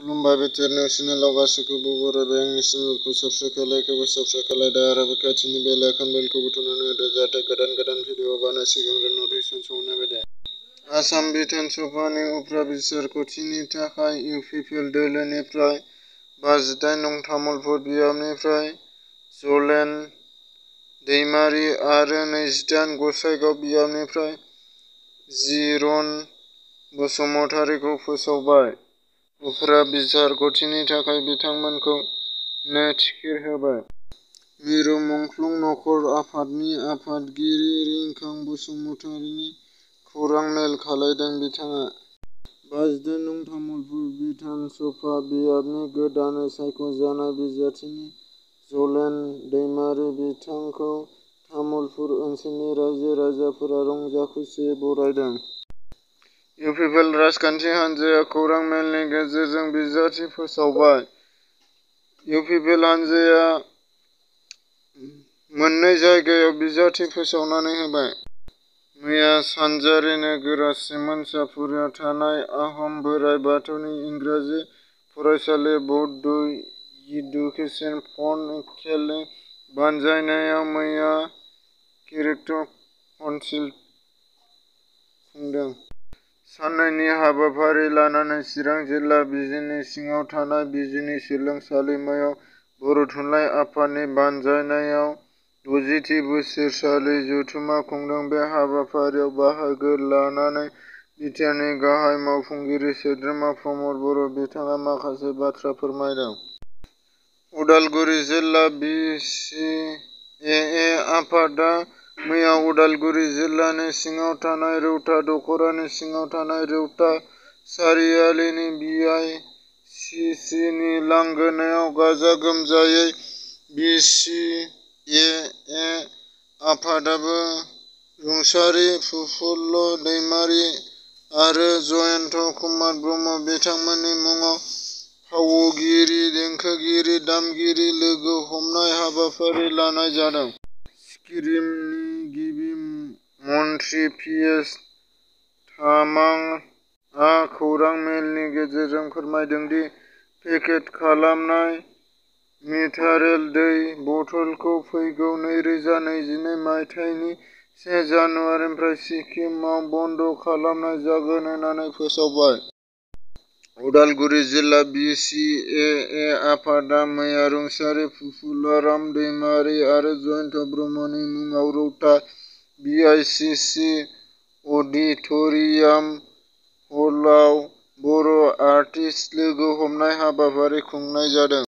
खुलुमबाय बिटिआर चेनेलाव गासैखौबो बरायबाय। आंनि चेनेलखौ साबस्क्राइब लाइकखौबो साबस्क्राइब खालामदो आरो बे खाथिनि बेल आइकन बेलखौबो थुनानै होदो जाहाथे गोदान भिडिअ बानाय सिगांग्रो नटिफिकेसन सहैनाय बायदि। आसाम बिधान सभानि उफ्रा बिसायख'थिनि थाखाय इउपिपिएल दोलोनिफ्राय 58 नं तामुलपुर बियाबनिफ्राय जलेन दैमारि आरो 28 गसाइगाव बियाबनिफ्राय जिरन बसुमतारिखौ फोसावबाय। उफ्रा बिसायख'थिनि थाखाय बिथांमोनखौ नो थिखित होबाय। मिरु मुंख्लं नखर आफादनि आफादगिरि रिंखां बसुमतारिनि खौरां मेल खालामदों। बिथाङा 58 नं तामुलपुर बिधान सभा बियाबनि गोदानै सायख'जानाय बिजाथिनि जलेन दैमारि बिथांखौ तामुलपुर ओनसोलनि रायजो राजाफोरा रंजा खुसियै बरायदों। इउपिपिएल राजखान्थि हान्जाया खौरां मेलनि गेजेरजों बिजाथि फोसावबाय। इउपिपिएल हान्जाया मोननै जायगायाव बिजाथि फोसावनानै होबाय। मैया सानजारि नोगोरा सिमोनसापुरियाव थानाय आहम बोराइ बाथौनि इंराजि फरायसालि बौद्ध इडुकेसन फन्ड खेलनि बानजायनायाव मैया केरेक्टर काउन्सिल खुंदों। साननैनि हाबाफारि लानानै चिरां जिल्ला बिजिनि सिङाव थानाय बिजिनि सोलोंसालिमायाव बर' थुनलाइ आफादनि बानजायनायाव 60थि बोसोरसालि जथुम्मा खुंदों। बे हाबाफारियाव बाहागो लानानै बिटिआरनि गाहाय मावफुंगिरि सोद्रोमा प्रमद बर' बिथाङा माखासे बाथ्रा फोरमायदों। उदालगुरि जिल्ला बिसिएए आफादआ मैया उदालगुरि जिल्लानि सिङाव थानाय रौता दख'रानि सिङाव थानाय रौता सारिआलिनि बिआइसिसिनि लांगोनायाव गाजा गोमजायै बिसिएए आफादआबो रुंसारि प्रफुल्ल दैमारि आरो जयन्त कुमार ब्रह्म बिथांमोननि मुङाव फावगिरि देंखोगिरि दामगिरि लोगो हमनाय हाबाफारि लानाय जादों। सिक्किमनि गिबि मन्थ्रि पिएस तामाङआ खौरां मेलनि गेजेरजों फोरमायदों दि पेकेट खालामनाय मिनारेल दै बथलखौ फैगौ 2022 मायथाइनि 1 जानुवारिनिफ्राय सिक्किमाव बन्द खालामनाय जागोन होननानै फोसावबाय। उदालगुरि जिल्ला बिसिएए आफादआ मैया रुंसारि प्रफुल्लराम दैमारि आरो जयन्त ब्रह्मनि मुङाव रौता बिआइसिसि अडिट'रियाम हलआव बर' आर्टिस्ट लोगो हमनाय हाबाफारि खुंनाय जादों।